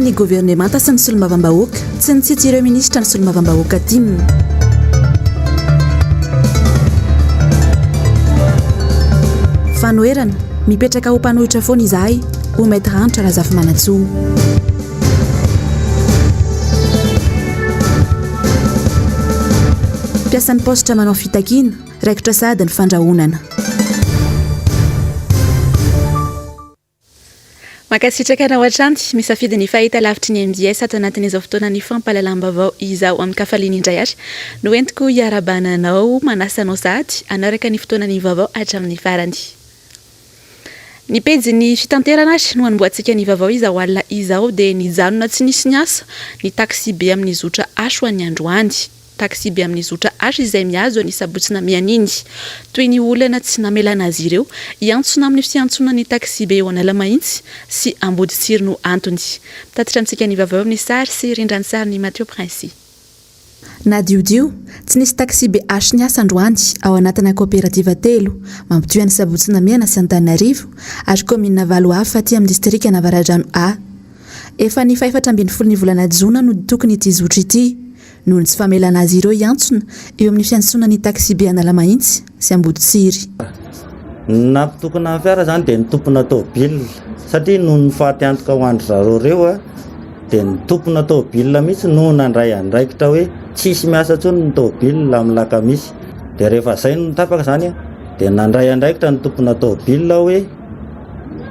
ny governemanta sy ny solombavambahoaka, tsy nitsitsy ireo minisitra ny solombavambahoaka tim. Fanoherana, mipetraka ho mpanohitra foana izahay, hoy Maître Hanitra Razafimanantsoa. Mpiasan'ny paositra manao fitakiana, raikitra sahady ny fandrahonana. Mankasitraka anao hatrany misafidy ny fahitalavitry ny mbs ato anatin'izao fotoanan'ny fampahalalam-baovao izao. Amin-kafaliana indray ary no entiko hiarahabana anao, manasa anao sahady hanaraka ny fotoanan'ny vaovao hatramin'ny farany. Ny pejin'ny fitanterana ary no hanombohantsika ny vaovao izao alina izao dia nijanona tsy nisy niasa ny taksibe amin'ny zotra H ho an'ny androany. Taksibe amin'ny zotra H izay mihazo an'i Sabotsy Namehana iny. Toy ny olana tsy namelana azy ireo hiantsona amin'ny fiantsonan'ny taksibe eo Analamahitsy sy Amboditsiry no antony. Mitatitra amintsika ny vaovao amin'ny sary sy rindran-tsarin'i Mathieu Princi. Nadiodio, tsy nisy taksibe H niasa androany ao anatina kaoperativa telo mampitohy an'i Sabotsy Namehana sy Antananarivo ary kaominina valo hafa aty amin'ny distrikan'Avaradrano A. Efa ny fahefatra ambin'ny folo ny volana jona no tokony ity zotra ity. noho ny tsy famelana azy ireo hiantsona eo amin'ny fiantsonan'ny taksibe Analamahitsy sy Amboditsiry. Ny nampitokona ny fiara izany dia ny tompona tôbila satria noho ny faty antoka ho an-dry zareo ireo dia ny tompona tôbila mihitsy no nandray andraikitra hoe tsisy miasa intsony ny tôbila amin'ny lakamisy. Dia rehefa izay no tapaka izany dia nandray andraikitra ny tompona tôbila hoe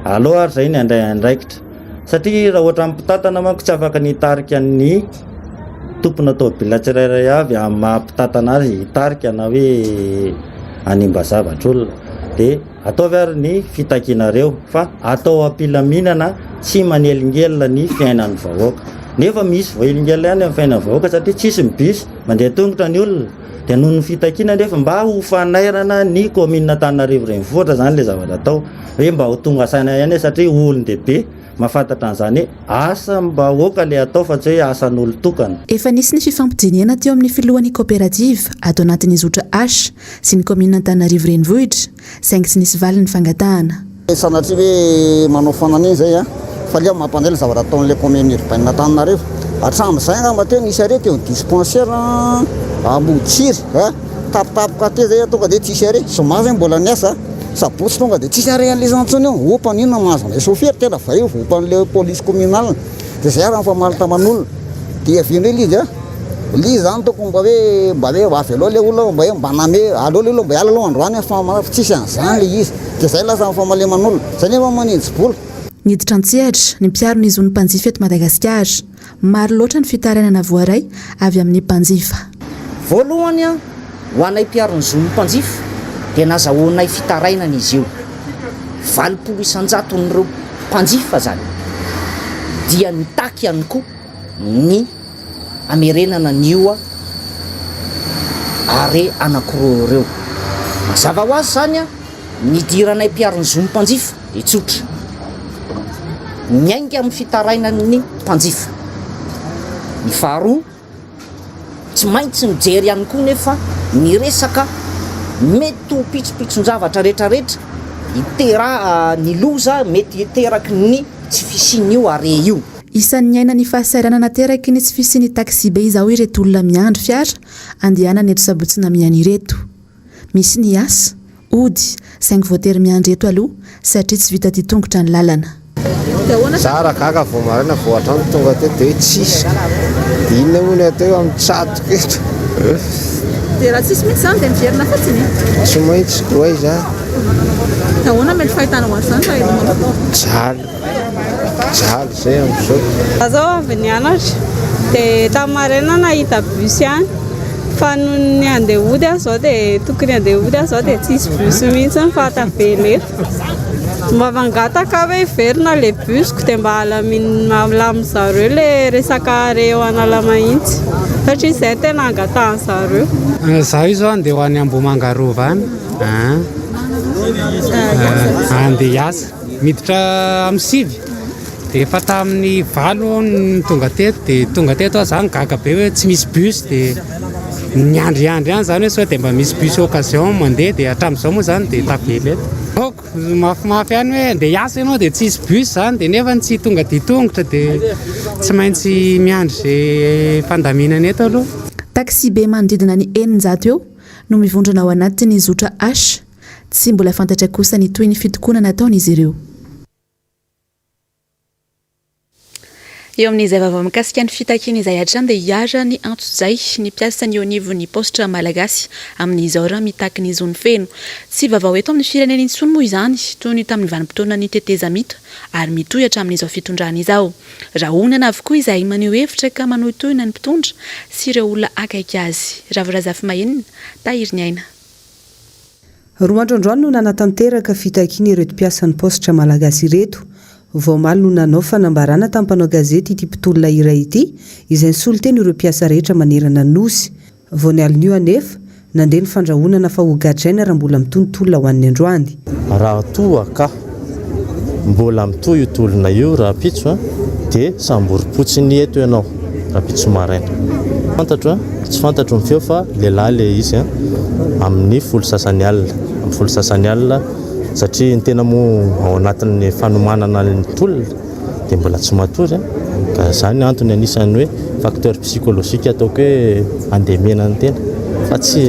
aleo ary izay ny handray andraikitra. Satria raha ohatra ny mpitantana manko tsy afaka ny hitarika ny tompona tôbila tsirairay avy amin'ny maha mpitantana azy hitarika na hoe hanimba zavatra olona. Dia ataovy ary ny fitakianareo fa atao am-pilaminana tsy manelingelina ny fiainan'ny vahoaka. Nefa misy voahelingelina ihany amin'ny fiainan'ny vahoaka satria tsisy ny bus, mandeha tongotra ny olona. Dia noho ny fitakiana nefa mba ho fanairana ny kaominina Antananarivo Renivohitra izany ilay zavatra atao. Hoe mba ho tonga saina ihany hoe satria olon-dehibe mahafantatra an'izany hoe asam-bahoaka ilay atao fa tsy hoe asan'olon-tokana. Efa nisy ny fifampidinihana teo amin'ny filohan'ny kaoperativa ato anatin'ny zotra H sy ny kaominina Antananarivo Renivohitra saingy tsy nisy valiny ny fangatahana. Sanatria hoe manao fanamiana izay an, fa le mampalahelo zavatra ataon'ilay commune urbaine Antananarivo. Hatramin'izay angamba teo nisy arrêt teo dispensaire Amboditsiry a, tampotampoka teo zay tonga dia tsisy arrêt, zoma zay mbola niasa, sabotsy tonga dia tsisy arrêt an'ilay intsony eo, ompana inona mahazo an'ilay chauffeur, tena vay io ompan'ilay police communale, dia zay ary mifamaly taman'olona, dia avy eo indray ilay izy an. Ilay izy zany tokony mba hoe mba hoe avy aloha ilay olona mba hoe mba name aleo ilay olona mba hiala aloha androany fa tsisy an'izany ilay izy dia zay lasa mifamaleman'olona zay nefa manenji-bola. Niditra an-tsehatra ny mpiaro ny zon'ny mpanjifa eto Madagasikara. Maro loatra ny fitarainana voaray avy amin'ny mpanjifa. Voalohany, ho anay mpiaro ny zon'ny mpanjifa dia nazahoanay fitarainana izy io. 80 isan-jaton'ireo mpanjifa izany dia nitaky ihany koa ny hamerenana an'io arrêt anankiroa ireo. Mazava ho azy izany, ny hidiranay mpiaro ny zon'ny mpanjifa dia tsotra. Miainga amin'ny fitarainan'ny mpanjifa. Ny faharoa, tsy maintsy mijery ihany koa nefa ny resaka mety ho pitsopitson-javatra rehetrarehetra hitera ny loza mety hiteraky ny tsy fisian'io arrêt io. Isan'ny niaina ny fahasahiranana nateraky ny tsy fisian'ny taksibe izao ireto olona miandry fiara andehanana eto Sabotsy Namehana ireto. Misy ny asa, hody, saingy voatery miandry eto aloha satria tsy vita tongotra ny lalana. Za raha gaga vao maraina vao hatrany tonga teto dia hoe tsisy ka. Dia inona moa ny atao eo amin'ny tsatoka eto. Dia raha tsisy mihitsy izany dia miverina fotsiny? Tsy maintsy ko aiza. Dia ahoana mety fahitanao an'izany raha ianao manokana? Mijaly. Mijaly zay amizao. Za zao avy nianatra dia tamin'ny maraina nahita bus ihany fa noho ny handeha hody aho zao dia tokony handeha hody aho zao dia tsisy bus mihitsy fa tavela eto. Mba mangataka aho hoe hiverina ilay bus-ko dia mba alamin- alamin zareo ilay resaka arrêt eo Analamahitsy satria izay no tena angatahan zareo. Izaho io zao handeha ho any Ambohimanga Rova any, handeha hiasa. Miditra amin'ny sivy dia efa tamin'ny valo aho no tonga teto dia tonga teto aho zany gaga be hoe tsy misy bus dia. Miandriandry ihany izany hoe sao dia mba misy bus occasion mandeha dia hatramin'izao moa izany dia tavela eto. Ok, mafimafy ihany hoe andeha hiasa ianao dia tsisy bus izany dia nefa tsy tonga dia tongotra dia tsy maintsy miandry izay fandaminana eto aloha. Taxibe manodidina ny 600 eo no mivondrona ao anatin'ny zotra H. Tsy mbola fantatra kosa ny tohin'ny fitokonana ataon'izy ireo. Eo amin'izay vaovao mikasika ny fitakiana izay hatrany dia hiharan'ny antsojay ny mpiasan'ny eo anivon'ny paositra malagasy amin'izao raha mitaky ny zony feno. Tsy vaovao eto amin'ny firenena intsony moa izany toy ny tamin'ny vanim-potoanan'ny tetezamita ary mitohy hatramin'izao fitondrana izao. Rahonana avokoa izay maneho hevitra ka manohitohina ny mpitondra sy ireo olona akaiky azy. Ravo Razafimahenina, Tahiriniaina. Roa andro androany no nanatanteraka fitakiana ireto mpiasan'ny paositra malagasy ireto. Vao omaly no nanao fanambarana tamin'ny mpanao gazety ity mpitolona iray ity, izay nisolo tena ireo mpiasa rehetra manerana ny Nosy. Vao ny alin'io anefa, nandeha ny fandrahonana fa hogadraina raha mbola mitohy ny tolona ho an'ny androany. Raha toa ka mbola mitohy io tolona io rahampitso dia samborim-potsiny eto ianao rahampitso maraina. Fantatro, tsy fantatro ny feo fa lehilahy ilay izy amin'ny folo sasany alina, amin'ny folo sasany alina satria ny tena moa ao anatin'ny fanomanana ny tolona dia mbola tsy matory ka izany antony anisan'ny hoe facteur psychologique ataoko hoe andemena ny tena fa tsy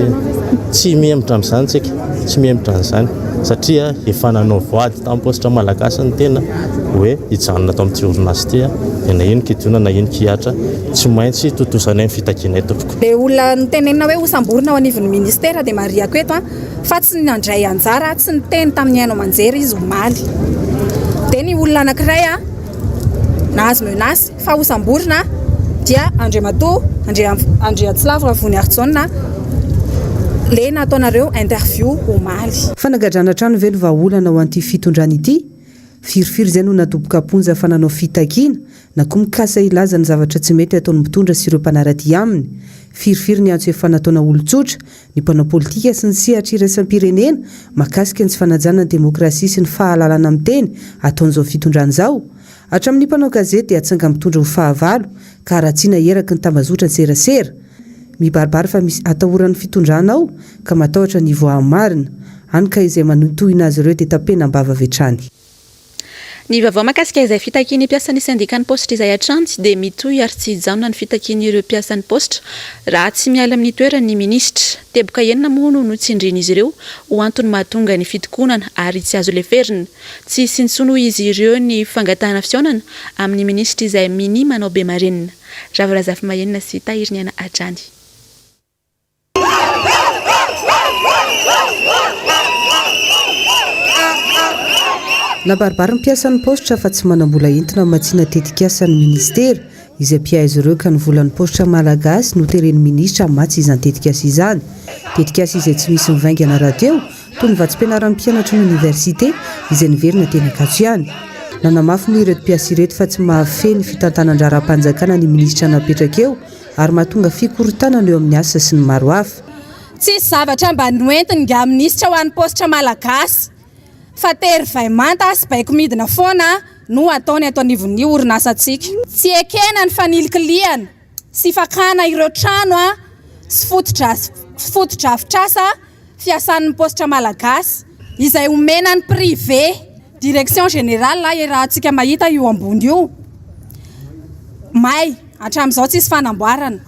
tsy mihemotra amin'izany tsika, tsy mihemotra an'izany satria efa nanao voady tamin'ny paositra malagasy ny tena hoe hijanona ato amin'ity orinasa ity dia na ino kidona na ino kihatra tsy maintsy tontosanay ny fitakianay tompoko. Ilay olona notenenina hoe hosamborina ao anivon'ny ministera dia marihako eto fa tsy nandray anjara, tsy niteny tamin'ny haino aman-jery izy omaly. Dia ny olona anankiray nahazo menace fa hosamborina dia Andriamatoa Andriantsilavo Ravoniarijaona ilay nataonareo interview omaly. Fanagadrana hatrany ve no vahaolana ho an'ity fitondrana ity? Firifiry izay no nadoboka am-ponja fa nanao fitakiana na koa mikasa hilaza ny zavatra tsy mety ataon'ny mpitondra sy ireo mpanara-dia aminy? Firifiry ny antso efa nataona olon-tsotra, ny mpanao politika sy ny sehatra iraisam-pirenena mahakasika ny tsy fanajana ny demokrasia sy ny fahalalana miteny ataon'izao fitondrana izao? Hatramin'ny mpanao gazety dia atsanga-mitondra ho fahavalo ka haratsiana eraky ny tambazotran-tserasera. Mibaribary fa misy atahoran'ny fitondrana ao ka matahotra ny hivoahan'ny marina. Hany ka izay manohintohina azy ireo dia tapenam-bava avy hatrany. Ny vaovao mahakasika izay fitakian'ny mpiasan'ny sendikan'ny paositra izay hatrany dia mitohy ary tsy hijanona ny fitakian'ireo mpiasan'ny paositra raha tsy miala amin'ny toerany ny minisitra. Teboka enina moa no notsindrian'izy ireo ho antony mahatonga ny fitokonana ary tsy azo leferina. Tsy hisy intsony hoy izy ireo ny fangatahana fihaonana amin'ny minisitra izay minia manao be marenina. Ravo Razafimahenina sy Tahiriniaina hatrany. Nabaribary ny mpiasan'ny paositra fa tsy manam-bola entina hamatsiana tetikasa ny minisitera, izay mpiahy azy ireo ka ny volan'ny paositra malagasy no teren'ny minisitra hamatsy izany tetikasa izany. Tetikasa izay tsy misy mivaingana rahateo, toy ny vatsim-pianaran'ny mpianatry ny oniversite izay niverina teny Ankatso ihany. Nanamafy moa ireto mpiasa ireto fa tsy mahafehy ny fitantanan-draharaham-panjakana ny minisitra napetraka eo, ary mahatonga fikorontanana eo amin'ny asa sy ny maro hafa. Tsisy zavatra mba noentiny ingahy minisitra ho an'ny paositra malagasy fa tery vay manta sy baiko midina foana no ataony eto anivon'ny orinasantsika. Tsy ekena ny fanilikilihana sy fakana ireo trano sy fotodrafitrasa fiasan'ny paositra malagasy izay omena ny privé. Direction générale iarahantsika mahita io ambony io may hatramin'izao tsisy fanamboarana.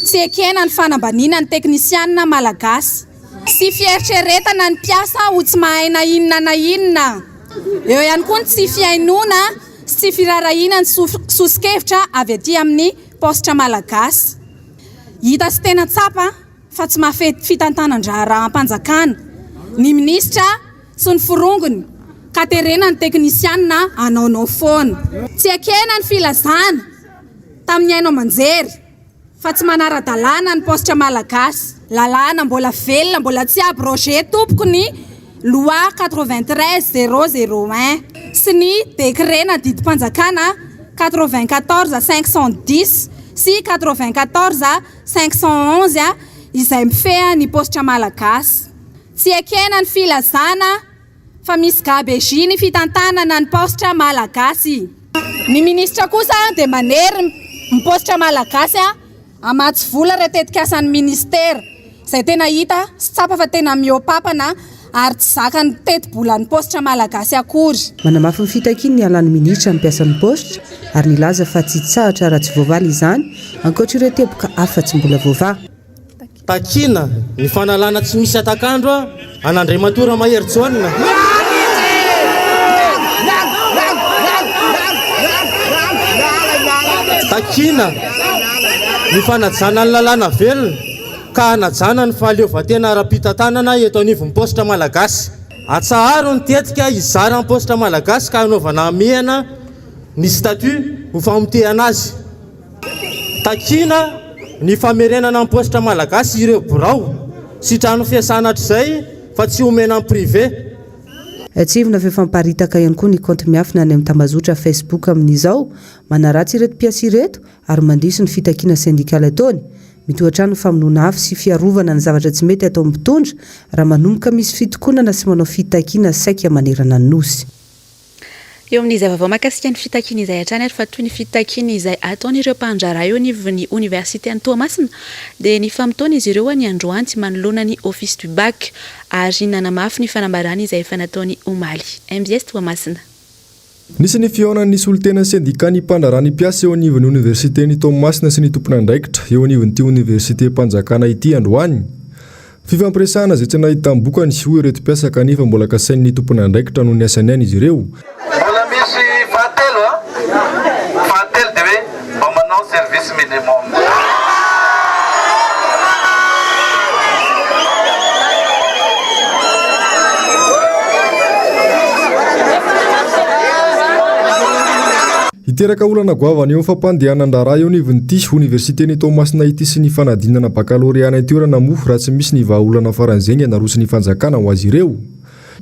Tsy ekena ny fanambaniana ny teknisianina malagasy sy fieritreretana ny mpiasa ho tsy mahay na inona na inona. Eo ihany koa ny tsy fihainoana sy tsy firaharahiana ny soso-kevitra avy aty amin'ny paositra malagasy. Hita sy tena tsapa fa tsy mahafehy fitantanan-draharaham-panjakana ny minisitra sy ny forongony ka terena ny teknisianina hanaonao foana. Tsy ekena ny filazana tamin'ny haino aman-jery fa tsy manara-dalàna ny paositra malagasy. Lalàna mbola velona mbola tsy abrogé tompoko ny loi 93 001 sy ny décret na didim-panjakana 94 510 sy 94 511 izay mifehy ny paositra malagasy. Tsy ekena ny filazana fa misy gabegie ny fitantanana ny paositra malagasy. Ny minisitra kosa dia manery ny paositra malagasy. Hamatsy vola ireo tetikasan'ny ministera izay tena hita sy tsapa fa tena mihoa-papana ary tsy zakan'ny tetibolan'ny paositra malagasy akory. Manamafy ny fitakiany ny hialan'ny minisitra ny mpiasan'ny paositra ary nilaza fa tsy hitsahatra raha tsy voavaly izany, ankoatra ireo teboka hafa tsy mbola voavaha. Takiana ny fanalana tsy misy hatak'andro an'Andriamatoa Ramahery Jaona. Takiana ny fanajana ny lalàna velona ka hanajana ny fahaleovantena ara-pitantanana eto anivon'ny paositra malagasy. Atsaharo ny tetika hizara ny paositra malagasy ka hanaovana hamehana ny statut ho famotehana azy. Takiana ny famerenana amin'ny paositra malagasy ireo birao sy trano fiasana hatrizay fa tsy omena ny privé. Tsiahivina fa efa miparitaka ihany koa ny kaonty miafina any amin'ny tambazotra Facebook amin'izao, manaratsy ireto mpiasa ireto ary mandiso ny fitakiana sendikaly ataony. Mitohy hatrany ny famonoana afo sy fiarovana ny zavatra tsy mety ataon'ny mpitondra raha manomboka misy fitokonana sy manao fitakiana saika manerana ny Nosy. Eo amin'izay vaovao mahakasika ny fitakiana izay hatrany ary fa toy ny fitakiana izay ataon'ireo mpandraharaha eo anivon'ny oniversite any Toamasina dia nifamotoana izy ireo ny androany manoloana ny Office du Bac ary nanamafy ny fanambarany izay efa nataony omaly. Mbs Toamasina. Nisy ny fihaonan'ny solontenan'ny sendikan'ny mpandraharaha ny mpiasa eo anivon'ny oniversiten'i Toamasina sy ny tompon'andraikitra eo anivon'ity oniversitem-panjakana ity androany. Fifampiresahana izay tsy nahitam-bokany, hoy ireto mpiasa kanefa mbola kasain'ny tompon'andraikitra noho ny asany ihany izy ireo. Mbola misy fahatelo a! Fahatelo dia hoe mba manao service minimum. Hiteraka olana goavana eo amin'ny fampandehanan-draharaha eo anivon'ity oniversiten'i Toamasina ity sy ny fanadinana bakalorea any an-toerana moa raha tsy misy ny vahaolana faran'izay ny naroson'ny fanjakana ho azy ireo.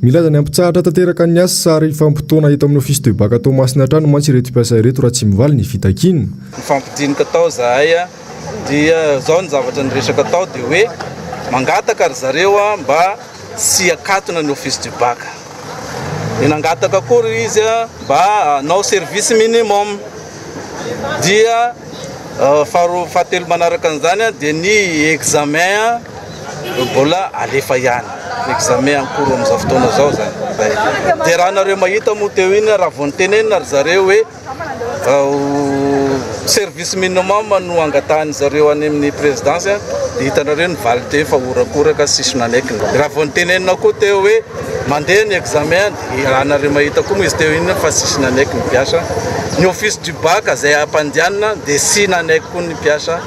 Milaza ny hampitsahatra tanteraka ny asa ary hifampitaona eto amin'ny Office de Bac Toamasina hatrany mantsy ireto mpiasa ireto raha tsy mivaly ny fitakiana. Nifampidinika tao zahay dia zao ny zavatra niresaka tao dia hoe mangataka ry zareo mba tsy akatona ny office du bac. Dia nangataka koa ry izy mba hanao service minimum. Dia faharoa fahatelo manaraka an'izany dia ny examen mbola alefa ihany. Examen en cours amin'izao fotoana izao izany. Dia raha nareo mahita moa teo iny raha vao nitenenina ry zareo hoe Service minimum no angatahan'ny zareo any amin'ny présidence dia hitanareo ny valin-teny fa horakoraka sisy nanaiky. Raha vao nitenenina koa teo hoe mandeha ny examen dia raha nareo mahita koa moa izy teo iny fa sisy nanaiky ny mpiasa. Ny office du bac izay ampandianina dia sy nanaiky koa ny mpiasa.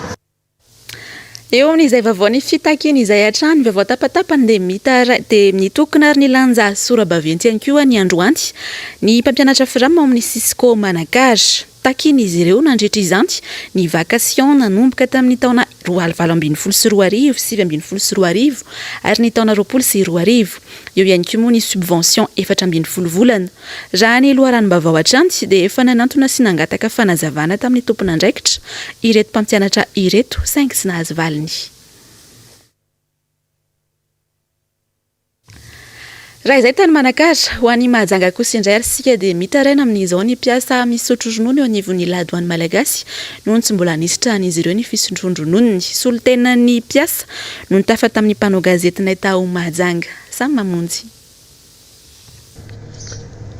Eo amin'izay vaovao ny fitakiana izay hatrany, vaovao tapatapany dia mitara dia nitokona ary nilanja sora-baventy ihany koa ny androany ny mpampianatra Fram ao amin'ny Cisco Manakara. Takian'izy ireo nandritra izany ny vacation nanomboka tamin'ny taona 2018, 2019 ary ny taona 2020. Eo ihany koa moa ny subvention 14 volana. Raha ny loharanom-baovao hatrany dia efa nanantona sy nangataka fanazavana tamin'ny tompon'andraikitra ireto mpampianatra ireto saingy tsy nahazo valiny. Raha izay tany Manakara, ho any Mahajanga kosa indray ary isika dia mitaraina amin'izao ny mpiasa misotro ronono eo anivon'ny ladoany malagasy noho ny tsy mbola nisitrahan'izy ireo ny fisotroan-drononony. Solontenan'ny mpiasa no nitafa tamin'ny mpanao gazetinay tao Mahajanga. Samy mamonjy.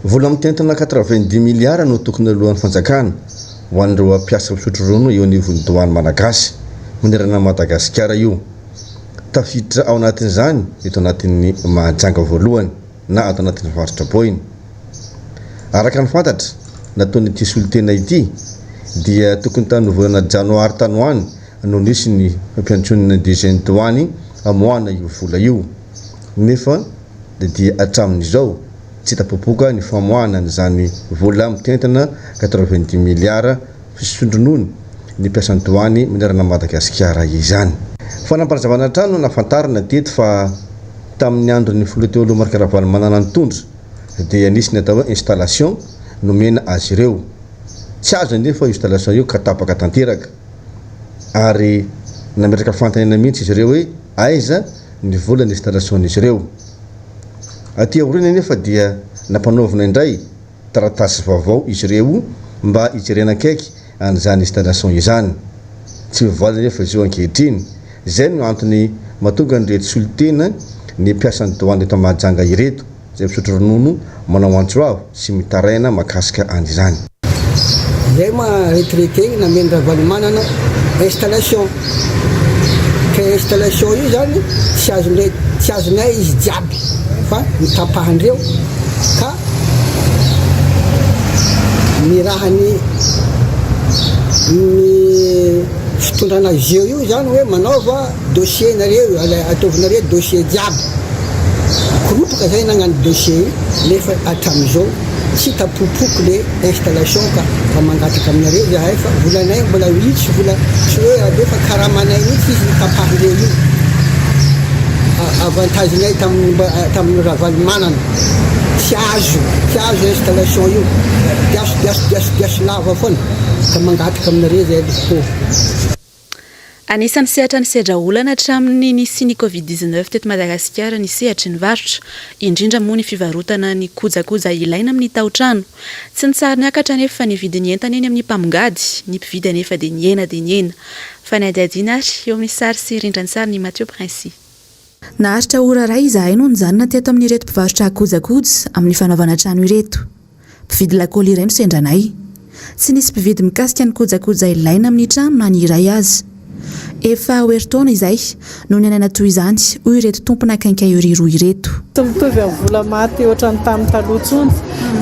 Vola mitentina quatre-vingt-dix milliards no tokony aloan'ny fanjakana ho an'ireo mpiasa misotro ronono eo anivon'ny doany malagasy manerana an'i Madagasikara io. Tafiditra ao anatin'izany eto anatin'ny Mahajanga voalohany na ato anatin'ny faritra Boina. Araka ny fantatra, nataon'ity solontena ity dia tokony tamin'ny volana janoary tany ho any no nisy ny fampiantsoana ny DG-n'ny doany hamoahana io vola io nefa dia hatramin'izao tsy hita popoka ny famoahana an'izany vola mitentina quatre-vingt-dix milliards fisotroan-dronono ny mpiasan'ny doany manerana an'i Madagasikara izany. Fanamparazavana hatrany no nahafantarana teto fa tamin'ny andron'ny filoha teo aloha Marc Ravalomanana nitondra dia nisy ny atao hoe installation nomena azy ireo. Tsy azo anefa io installation io ka tapaka tanteraka ary nametraka fanontaniana mihitsy izy ireo hoe aiza ny vola ny installation-n'izy ireo. Aty aoriana anefa dia nampanaovina indray taratasy vaovao izy ireo mba hijerena akaiky an'izany installation izany. Tsy mivaly anefa izy io ankehitriny. Izay no antony mahatonga an'ireto solontena ny mpiasan'ny Douane eto Mahajanga ireto, izay misotro ronono, manao antso avo sy mitaraina mahakasika an'izany. Izay ma retraité igny nameno Ravalomanana installation ka installation io zany tsy azondray tsy azonay izy jiaby fa notapahandreo ka ny raha ny ny fitondrana jeu io zany hoe manaova dossier nareo ataovinareo dossier jiaby koropaka zay nagnano dossier io nefa hatramizao tsy hita popoky le installation ka mba mangataka aminareo zahay fa volanay mbola io tsy vola tsy hoe alefa karamanay mihitsy izy notapahandreo io avantage nay tamin'ny tamin'ny Ravalomanana tsy azo tsy azo installation io diaso diaso diaso diaso lava foana ka mangataka aminareo zahay tompoko. Anisan'ny sehatra nisedra olana hatramin'ny nisian'ny Covid 19 teto Madagasikara ny sehatry ny varotra, indrindra moa ny fivarotana ny kojakoja ilaina amin'ny taotrano. Tsy nitsahar-niakatra anefa ny vidin'ny entana eny amin'ny mpamongady, ny mpividy anefa dia nihena dia nihena. Fanadihadiana ary eo amin'ny sary sy rindran-tsarin'i Mathieu Princi. Naharitra ora iray izahay no nijanona teto amin'ireto mpivarotra kojakoja amin'ny fanaovana trano ireto. Mpividy lakaoly iray no sendra anay. Tsy nisy mpividy mikasika ny kojakoja ilaina amin'ny trano na ny iray aza. Efa ho herintaona izay no niainana toy izany, hoy ireto tompona quincaillerie roa ireto. Tsy mitovy amin'ny vola maty ohatran'ny tamin'ny taloha intsony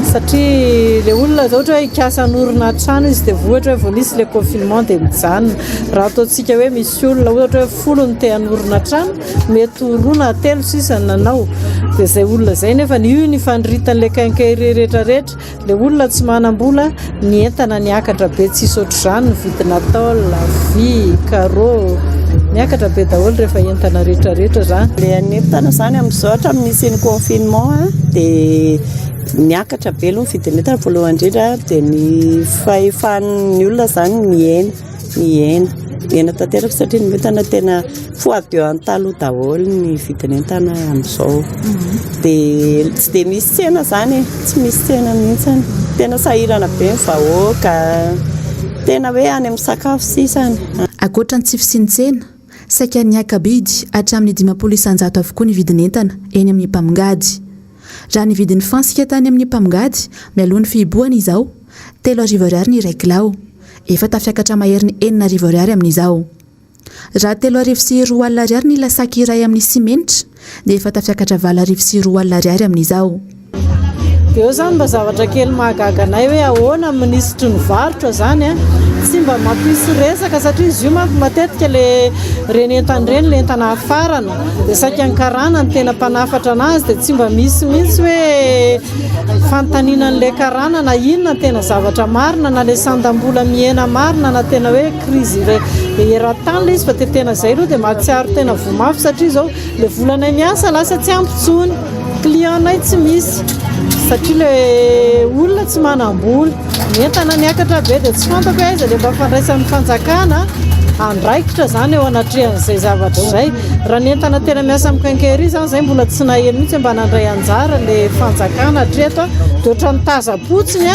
satria ilay olona izao ohatra hoe hikasa hanorina trano izy dia ohatra hoe vao nisy ilay confinement dia mijanona. Raha ataontsika hoe misy olona ohatra hoe folo no te hanorina trano, Mety ho roa na telo sisa ny nanao. Dia izay olona izay nefa io ny faniritan'ilay quincaillerie rehetra rehetra. Ilay olona tsy manam-bola, ny entana niakatra be tsisy ohatr'izany ny vidina tôle, vy, carreaux. Miakatra be daholo rehefa entana rehetra rehetra izany. Ilay entana izany amin'izao hatramin'ny nisian'ny confinement dia niakatra be aloha ny vidin'entana voalohany indrindra dia ny fahefan'ny olona izany nihena. Mihena, mihena tanteraka satria ny entana tena fois deux an'ny taloha daholo ny vidin'entana amin'izao. Dia tsy dia misy tsena izany e, tsy misy tsena mihitsy. Tena sahirana be ny vahoaka, tena hoe any amin'ny sakafo sisany. Ankoatra ny tsy fisian'ny tsena, saika niaka-bidy hatramin'ny 50% avokoa ny vidin'entana eny amin'ny mpamongady. Raha ny vidin'ny fantsika tany amin'ny mpamongady mialoha ny fihibohana izao, 3000 ariary ny iray kilao. Efa tafiakatra maherin'ny 6000 ariary amin'izao. Raha 2003 ariary ny lasaky iray amin'ny simenitra dia efa tafiakatra 2002 ariary amin'izao. Dia eo izany mba zavatra kely mahagaga anay hoe ahoana ny minisitry ny varotra izany a, tsy mba mampisy resaka satria izy io manko matetika le ireny entana ireny le entana hafarana dia saika ny karana no tena mpanafatra anazy dia tsy mba misy mihitsy hoe Fanontaniana an'ilay karana na inona no tena zavatra marina na ilay sandam-bola mihena marina na tena hoe crise eran-tany ilay izy fa dia tena izay aloha dia mahatsiaro tena voa mafy satria izao ilay volanay miasa lasa tsy ampy intsony, client-nay tsy misy satria ilay olona tsy manam-bola. Ny entana niakatra be dia tsy fantako hoe aiza ilay mba fandraisan'ny fanjakana andraikitra izany eo anatrehan'izay zavatra izay. Raha ny entana tena miasa amin'ny quincaillerie izany izay mbola tsy naheno mihitsy hoe mba nandray anjara ilay fanjakana hatreto dia ohatran'ny tazam-potsiny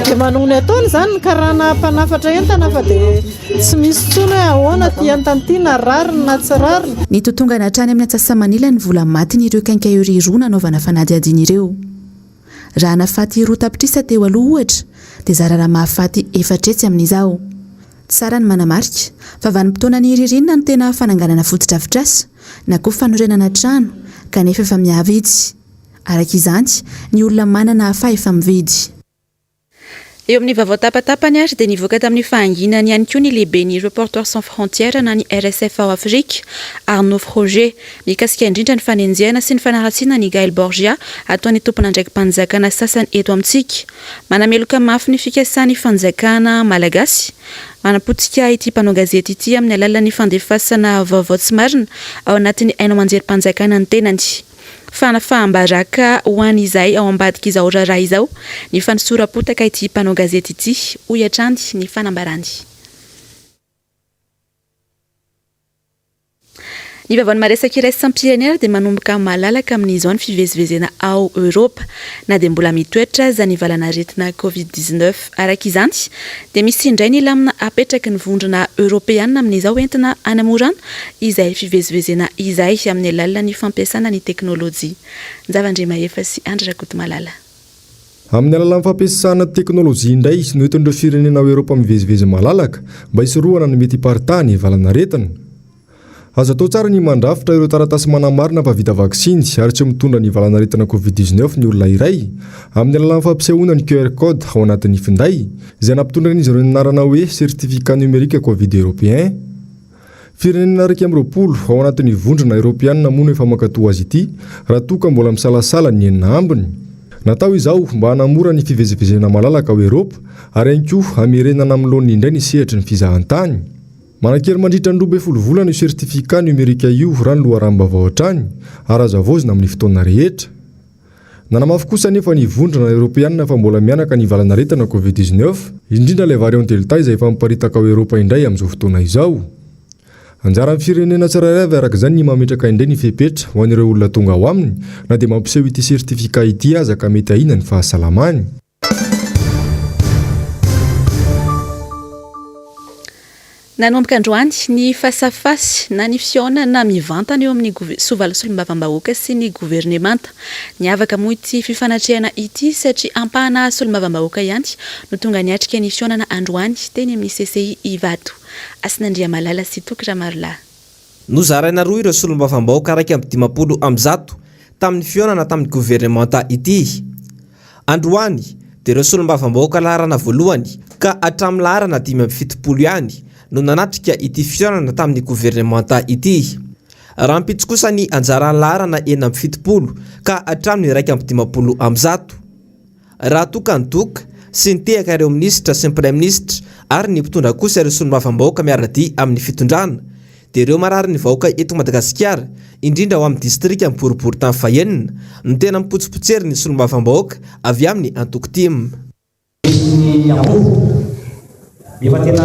dia manao ny ataony izany ny karana mpanafatra entana fa dia tsy misy intsony hoe ahoana ity entana ity na rariny na tsy rariny. Nitotongana hatrany amin'ny antsasa-manila ny vola matin'ireo quincaillerie roa nanaovana fanadihadiana ireo. Raha nahafaty roa tapitrisa teo aloha ohatra dia zara raha mahafaty efatra hetsy amin'izao. Tsara ny manamarika fa vanim-potoanan'ny ririnina no tena fananganana fotodrafitrasa na koa fanorenana trano kanefa efa mihavitsy. Araka izany, ny olona manana fahefa-mividy. Eo amin'ny vaovao tapatapany ary dia nivoaka tamin'ny fahanginany ihany koa ny lehiben'ny Reporters sans frontières na ny RSF ao Afrika, Arnaud Froger, mikasika indrindra ny fanenjehana sy ny fanaratsiana an'i Gaël Borgia ataon'ny tompon'andraiki-panjakana sasany eto amintsika. Manameloka mafy ny fikasan'ny fanjakana malagasy manapotika ity mpanao gazety ity amin'ny alalan'ny fandefasana vaovao tsy marina ao anatin'ny haino aman-jerim-panjakana ny tenany. Fanafaham-baraka ho an'izay ao ambadik'izao raharaha izao ny fanosoram-potaka ity mpanao gazety ity, hoy hatrany ny fanambarany. Ny vaovaon'ny maresaka iraisam-pirenena dia manomboka malalaka amin'izao ny fivezivezena ao Eoropa na dia mbola mitoetra aza ny valan'aretina Covid 19. Araka izany dia misy indray ny lamina apetraky ny vondrona Eoropeana amin'izao entina hanamorana izay fivezivezena izay amin'ny alalan'ny fampiasana ny teknolojia. Njava Andriamahefa sy Andry Rakotomalala. Amin'ny alalan'ny fampiasana teknolojia indray no entin'ireo firenena ao Eoropa mivezivezy malalaka mba hisorohana ny mety hiparitahan'ny valan'aretina. Azo atao tsara ny mandrafitra ireo taratasy manamarina fa vita vaksiny ary tsy mitondra ny valanaretina Covid 19 ny olona iray, amin'ny alalan'ny fampisehoana ny QR code ao anatin'ny finday, izay nampitondran'izy ireo ny anarana hoe Certificat numérique Covid européen. Firenena 21 ao anatin'ny vondrona eoropeanina moa no efa mankatoa azy ity, raha toa ka mbola misalasala ny enina ambiny. Natao izao mba hanamora ny fivezivezena malalaka ao Eoropa ary ihany koa hamerenana amin'ny laoniny indray ny sehatry ny fizahantany. Manan-kery mandritra ny 12 volana io certificat numérique io raha ny loharanom-baovao hatrany ary azo havaozina amin'ny fotoana rehetra. Nanamafy kosa anefa ny Vondrona Eoropeanina fa mbola mihanaka ny valanaretina Covid 19, indrindra ilay variant Delta izay efa miparitaka ao Eoropa indray amin'izao fotoana izao. Anjaran'ny firenena tsirairay avy araka izany ny mametraka indray ny fepetra ho an'ireo olona tonga ao aminy na dia mampiseho ity certificat ity aza ka mety ahiana ny fahasalamany. Nanomboka androany ny fasafasy na ny fihaonana mivantana eo amin'ny soavaly solombavambahoaka sy ny governemanta. Niavaka moa ity fifanatrehana ity satria ampahana solombavambahoaka ihany no tonga niatrika ny fihaonana androany teny amin'ny CCI Ivato. Hasinandriamalala sy Toky Ramarolahy. Nozaraina roa ireo solombavambahoaka 151 tamin'ny fihaonana tamin'ny governemanta ity. Androany dia ireo solombavambahoaka laharana voalohany ka hatramin'ny laharana 75 ihany no nanatrika ity fihaonana tamin'ny governemanta ity. Rahampitso kosa ny anjaran'ny laharana 76 ka hatramin'ny 151. Raha toa ka nidoka sy nitehaka ireo minisitra sy ny praiminisitra ary ny mpitondra kosa ireo solombavambahoaka miara-dia amin'ny fitondrana dia ireo mararin'ny vahoaka eto Madagasikara, indrindra ao amin'ny distrikan'i Boriborintany fahenina, no tena mipotsipotserin'ny solombavambahoaka avy amin'ny antoko tim. Misy ny amboa. Efa tena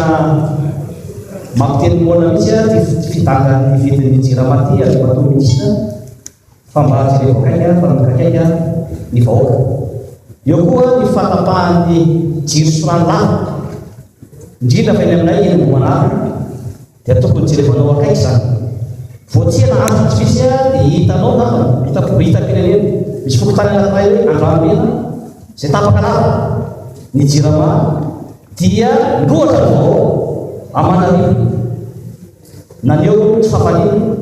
mampiteny moana mihitsy ity fidangan'ny vidin'ny jirama ity Andriamatoa Minisitra fa mba jerevo akaiky fa mikaikaika ny vahoaka. Eo koa ny fahatapahan'ny jiro sy rano lava, indrindra fa eny aminay eny Ambohimanarina. Dia tokony jerevanao akaiky izany. Vao tsy ela andro vitsivitsy dia hitanao angambany, hita hitam-pirenena. Misy fokontany anankiray hoe Andranomena izay tapaka lava ny jirama dia nirohotra ny vahoaka aman'arivony naneho tsy fahafaliana.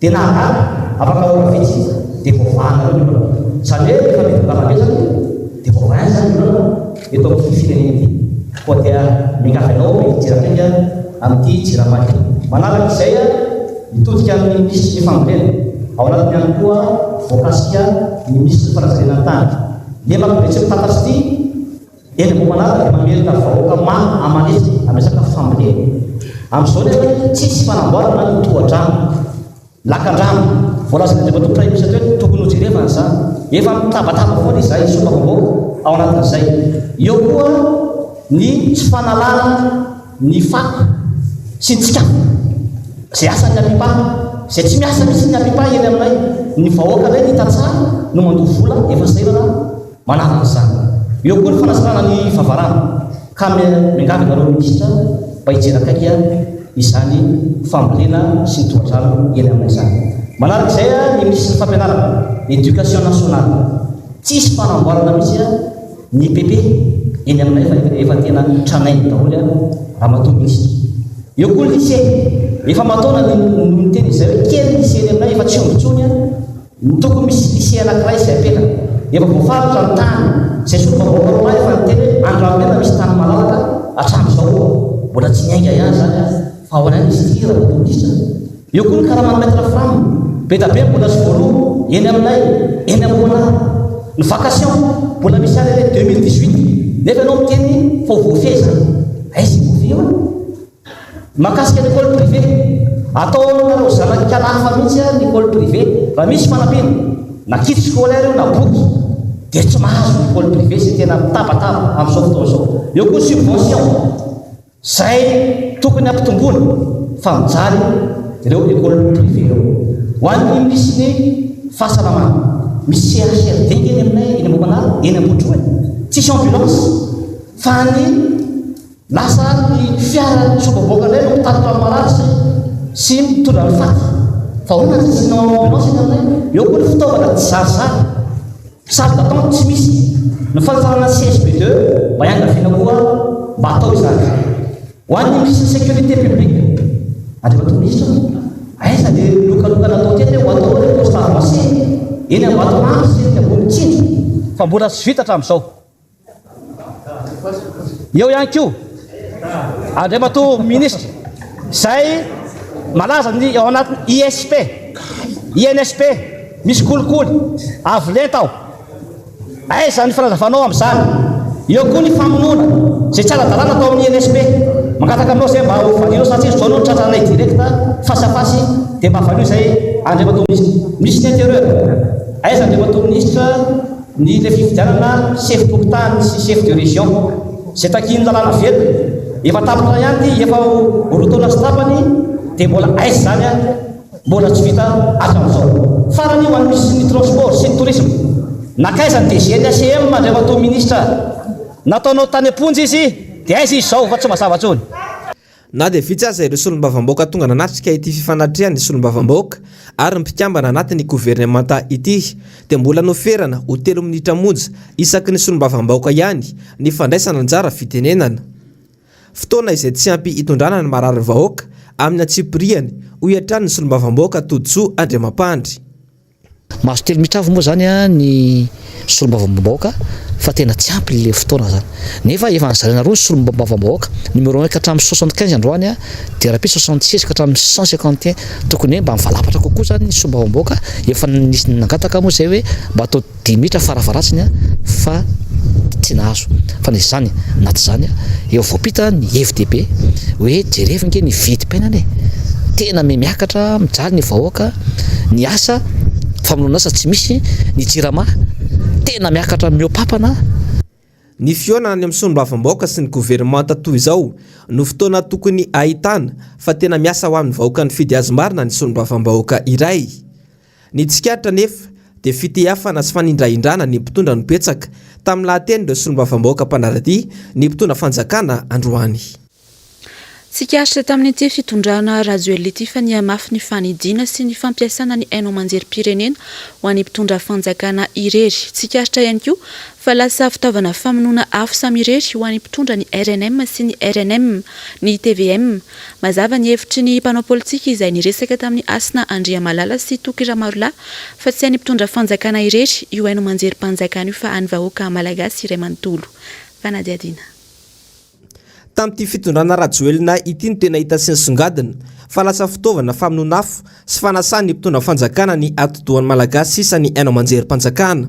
Dia nahagaga, afaka ora vitsy dia voavahanareo ny olana. Izany hoe rehefa midin-dalambe izany dia voavahana izany ny olana eto amin'ity firenena ity. Koa dia miangavy anao mba hijery akaiky amin'ity jirama ity. Manaraka izay, mitodika amin'ny minisitry ny fambolena. Ao anatiny ihany koa voakasika ny minisitry ny fanajariana ny tany. Lemaka be tsy mitatatra ity. Eny Ambohimanarina dia mamelona vahoaka maro aman'hetsiny amin'ny resaka fambolena. Amin'izao nefa tsisy fanamboarana ny tohadrano, lakandrano. Voalazan'ny Andriamatoa Praiminisitra teo hoe tokony hojerevana izany. Efa mitabataba foana izahay solombavambahoaka ao anatin'izay. Eo koa ny tsy fanalana ny fako sy ny tsikafona izay asan'ny Apipa, izay tsy miasa mihitsy ny Apipa eny aminay. Ny vahoakanay, ny tantsaha no mandoa vola efa sahirana. Manaraka izany, eo koa ny fanasarana ny vavarano ka miangavy anareo Minisitra mba hijery akaiky izany fambolena sy ny tohadrano eny amina izany. Manaraka izay ny Minisitry ny Fampianarana, Education Nationale, tsisy fanamboarana mihitsy ny EPP eny aminay fa efa tena tranainy daholo Ramatoa Minisitra. Eo koa ny Lycée, efa aman-taona no niteny izay hoe kely ny lycée eny aminay efa tsy omby intsony. Ny tokony misy lycée anakiray izay apetraka. Efa voafaritra ny tany. Izay solombavambahoaka roalahy efa niteny hoe Andranomena misy tany malalaka hatramin'izao. Mbola tsy niainga ihany izany fa ahoana ihany izy ity Ramatoa Minisitra? Eo koa ny karaman'ny Maître Fram. Be da be mbola tsy voaloa eny aminay eny Ambohimanarina. Ny vacation mbola misy any année 2018 nefa ianao miteny fa ho voafehy izany. Aiza io voafehy io e? Mahakasika ny école privée, atao aminareo zanak'ikala hafa mihitsy ary ny école privée, raha misy fanampiana, na kit scolaire io na boky, dia tsy mahazo ny école privée izay tena mitabataba amin'izao fotoana izao. Eo koa ny subvention, izay tokony hampitomboana fa mijaly. Ireo école privée ireo. Ho an'ny minisitry ny fahasalamana, misy CHRD nge eny aminay eny Ambohimanara, eny Ambohitroa e! Tsisy ambulance fa ny lasa ny fiara mitsobaboaka indray no mitatitra ny marary sy sy mitondra ny faty. Fa ahoana tsy asiana ambulance eny aminay? Eo koa ny fitaovana tsy zarizary, salle d'attente tsy misy. Ny fanatsarana ny CSB deux mba iangaviana koa mba atao izany. Ho an'ny minisitry ny sécurité publique, Andriamatoa Minisitra, aiza le lokaloka natao teto hoe ho atao le poste avancé eny Ambatolampy sy eny Ambohimitsinjo fa mbola tsy vita hatramin'izao. Eo ihany koa, Andriamatoa Minisitra, izay malaza ny ao anatin'ny ISP, INSP, misy kolikoly avo lenta ao. Aiza ny fanazavanao amin'izany? Eo koa ny famonoana izay tsy ara-dalàna atao amin'ny INSP. Mangataka aminao izay mba ho valianao satria izao no tratranay direct face à face dia mba valio izay Andriamatoa Minisitra. Minisitry ny Intérieur, aiza Andriamatoa Minisitra ny ilay fifidianana sefom-pokontany sy chef de région izay takian'ny lalàna velona? Efa tapitra ihany ity, efa ho roa taona sy tapany dia mbola aiza izany an? Mbola tsy vita hatramin'izao. Farany ho an'ny minisitry ny Transport sy ny Tourisme. Nankaiza ny DG ny ACM Andriamatoa Minisitra? Nataonao tany am-ponja izy dia aiza izy izao fa tsy mazava intsony. Na dia vitsy aza ireo solombavambahoaka tonga nanatrika ity fifanatrehan'ny solombavambahoaka ary ny mpikambana anatin'ny governemanta ity dia mbola noferana ho telo minitra monja isaky ny solombavambahoaka ihany ny fandraisana anjara fitenenana. Fotoana izay tsy ampy hitondrana ny mararin'ny vahoaka amin'ny antsipiriany, hoy hatrany ny solombavambahoaka Todisoa Andriamampandry. Mahazo telo minitra avy moa izany ny solombavambahoaka fa tena tsy ampy ilay fotoana izany. Nefa efa nozaraina roa ny solombavambahoaka, numéro un ka hatramin'ny 75 androany dia rahampitso 76 ka hatramin'ny 151. Tokony hoe mba mivalapatra kokoa izany ny solombavambahoaka, efa nisy nangataka moa izay hoe mba atao Dimy minitra farafaharatsiny fa tsy nahazo. Fa na izany na tsy izany, eo voampita ny hevi-dehibe hoe jerevo ange ny vidim-piainana e! Tena miha-miakatra, mijaly ny vahoaka, ny asa, famoronana asa tsy misy, ny jirama tena miakatra mihoa-papana. Ny fihaonana any amin'ny solombavambahoaka sy ny governemanta toy izao no fotoana tokony ahitana fa tena miasa ho an'ny vahoaka nifidy azy marina ny solombavambahoaka iray. Ny tsikaritra anefa dia fitehafana sy fanindrahindrana ny mpitondra no betsaka tamin'ny lahatenin'ireo solombavambahoaka mpanara-dia ny mpitondra fanjakana androany. Tsikaritra tamin'ity fitondrana Rajoelina ity fa nihamafy ny fanidiana sy ny fampiasana ny haino aman-jerim-pirenena ho an'ny mpitondra fanjakana irery. Tsikaritra ihany koa fa lasa fitaovana famonoana afo samy irery ho an'ny mpitondra ny rnm sy ny rnm ny tvm. Mazava ny hevitry ny mpanao politika izay niresaka tamin'i Hasina Andriamalala sy Toky Ramarolahy fa tsy an'ny mpitondra fanjakana irery io haino aman-jerim-panjakana io fa an'ny vahoaka malagasy iray manontolo. Fanadihadiana. Tamin'ity fitondrana Rajoelina ity no tena hita sy nisongadina fa lasa fitaovana famonoana afo sy fanasan'ny mpitondra fanjakana ny atidohan'ny Malagasy sisa ny haino aman-jerim-panjakana.